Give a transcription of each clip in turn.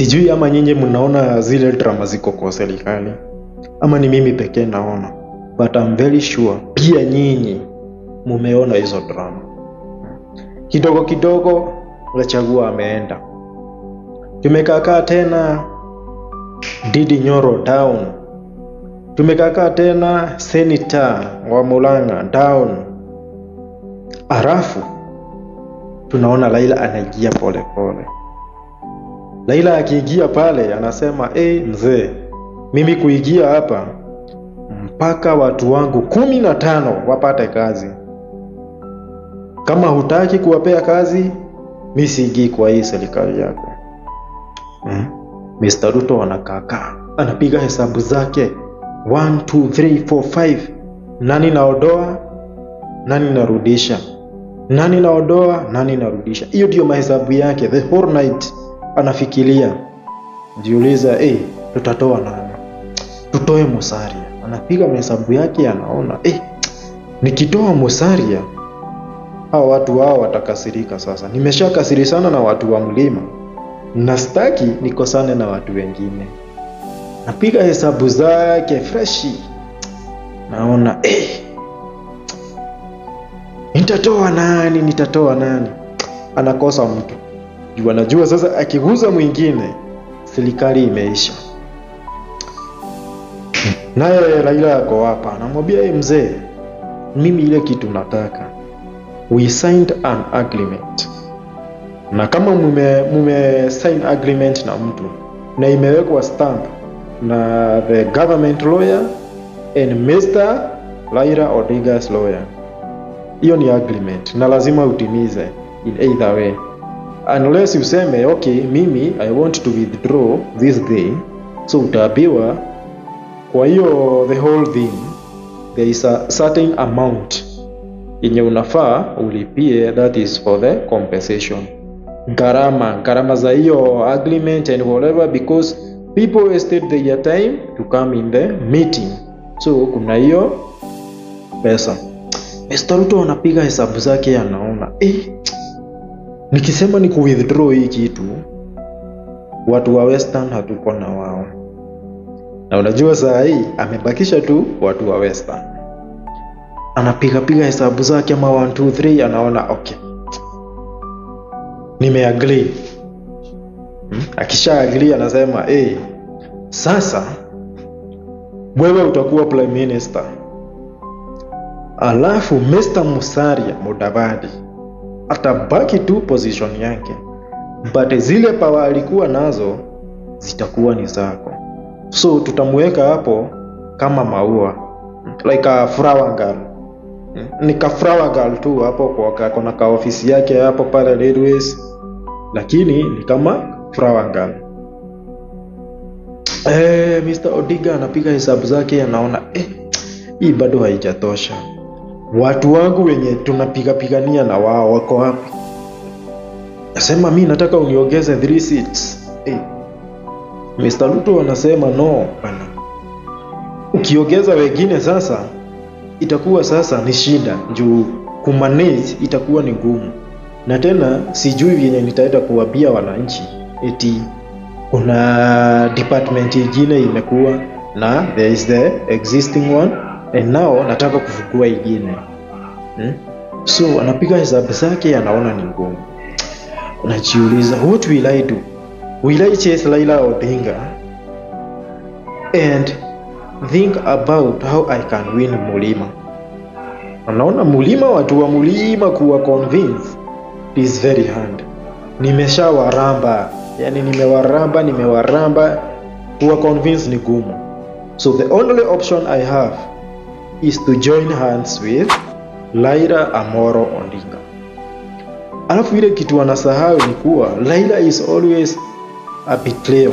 Sijui ama nyinyi mnaona zile drama ziko kwa serikali ama ni mimi pekee naona, but I'm very sure pia nyinyi mumeona hizo drama. Kidogo kidogo Gachagua ameenda, tumekaakaa tena Ndindi Nyoro down, tumekaakaa tena Senator wa Murang'a down, alafu tunaona Raila anaingia pole pole. Raila akiingia pale anasema, mzee, mimi kuingia hapa mpaka watu wangu 15 wapate kazi. Kama hutaki kuwapea kazi, mimi siingii kwa hii serikali yako. Mr. Ruto anakaakaa, anapiga hesabu zake 1 2 3 4 5, nani naondoa, nani narudisha, nani naondoa, nani narudisha. Hiyo ndio mahesabu yake the whole night anafikiria. Jiuliza, tutatoa nani? Tutoe Musalia. Anapiga mahesabu yake, anaona nikitoa Musalia hao watu wao watakasirika. Sasa nimeshakasirishana na watu wa mlima na sitaki nikosane na watu wengine. Napiga hesabu zake freshi, naona nitatoa nani, nitatoa nani. Anakosa mtu juu anajua sasa akiguza mwingine serikali imeisha. Naye Raila ako hapa anamwambia, mzee, mimi ile kitu nataka, we signed an agreement, na kama mume sign agreement na mtu na imewekwa stamp na the government lawyer and Mr. Raila Odinga's lawyer, hiyo ni agreement na lazima utimize in either way, unless useme okay, mimi I want to withdraw this thing. So utaambiwa kwa hiyo the whole thing there is a certain amount yenye unafaa ulipie, that is for the compensation, gharama za hiyo agreement and whatever, because people wasted their time to come in the meeting, so kuna hiyo pesa. Mr. Ruto anapiga hesabu zake, anaona nikisema ni ku withdraw hii kitu, watu wa Western hatuko na wao, na unajua saa hii amebakisha tu watu wa Western. Anapiga piga hesabu zake ama 1 2 3, anaona okay, nimeagree. Akisha agree anasema sasa wewe utakuwa prime minister, alafu Mr. Musalia Mudavadi atabaki tu position yake, but zile power alikuwa nazo zitakuwa ni zako. So tutamweka hapo kama maua, like a flower girl. Ni ka flower girl tu hapo kwa kona ka ofisi yake hapo pale Railways, lakini ni kama flower girl. Mr. Odinga anapiga hesabu zake, anaona hii bado haijatosha. Watu wangu wenye tunapiga pigania na wao wako wapi? Nasema mimi nataka uniongeze 3 seats. Mr. Ruto anasema no bana, ukiongeza wengine sasa itakuwa sasa ni shida, juu kumanage itakuwa ni ngumu, na tena sijui vyenye nitaenda kuambia wananchi eti kuna department ingine imekuwa na there is the existing one and now nataka kufungua ingine. So anapiga hesabu zake, anaona ni ngumu. Anajiuliza, what will I do? Will I chase Raila Odinga and think about how I can win Mulima? Anaona Mulima, watu wa Mulima kuwa convince is very hard. Nimeshawaramba, yani nimewaramba, kuwa convince ni gumu. So the only option I have is to join hands with Raila Amolo Odinga. Alafu ile kitu anasahau ni kuwa Raila is always a betrayal.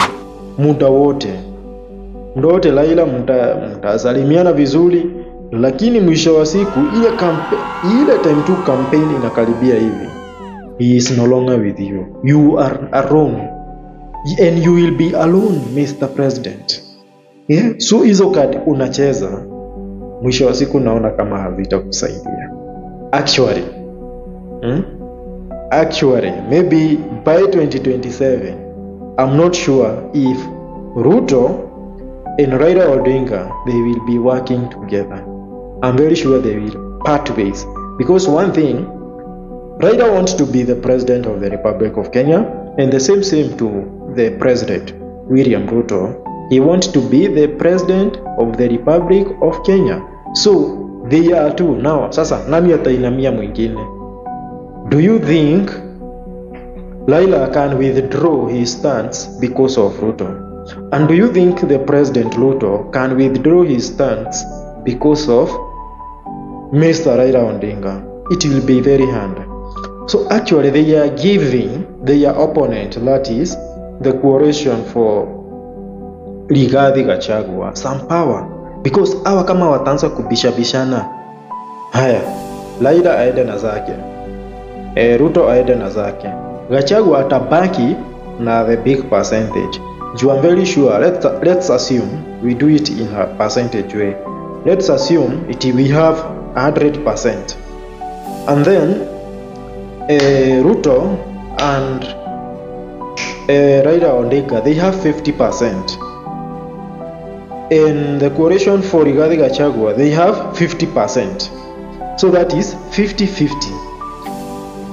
Muda wote Raila mtasalimiana vizuri, lakini mwisho wa siku ile time tu campaign inakaribia hivi, he is no longer with you. You are alone and you will be alone, Mr. President. Yeah? So hizo kadi unacheza, mwisho wa siku naona kama hazitakusaidia. Actually, actually maybe by 2027 I'm not sure if Ruto and Raila Odinga, they will be working together. I'm very sure they will part ways. Because one thing, Raila wants to be the president of the Republic of Kenya, and the same to the president, William Ruto. He wants to be the president of the Republic of Kenya. So they are two now. Sasa nani atainamia mwingine? Do you think Raila can withdraw his stance because of Ruto? And do you think the President Ruto can withdraw his stance because of Mr. Raila Odinga? It will be very hard. So actually they are giving their opponent, that is the coalition for Rigathi Gachagua, some power. Because hawa kama wataanza kubishabishana, haya, Raila aende na zake, Ruto aende na zake, Gachagua atabaki na the big percentage. You are very sure, let's assume we do it in a percentage way. Let's assume it we have 100%, and then Ruto and Raila Odinga, they have 50%. In the coalition for Rigathi Gachagua, they have 50%. So that is 50-50.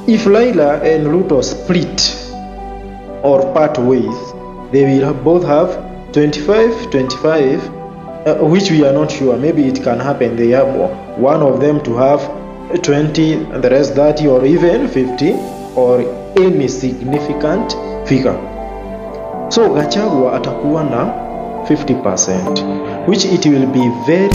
If Raila and Ruto split or part ways, they will both have 25-25, which we are not sure. Maybe it can happen. They have one of them to have 20 and the rest 30 or even 50 or any significant figure. So Gachagua atakuwa na 50%, which it will be very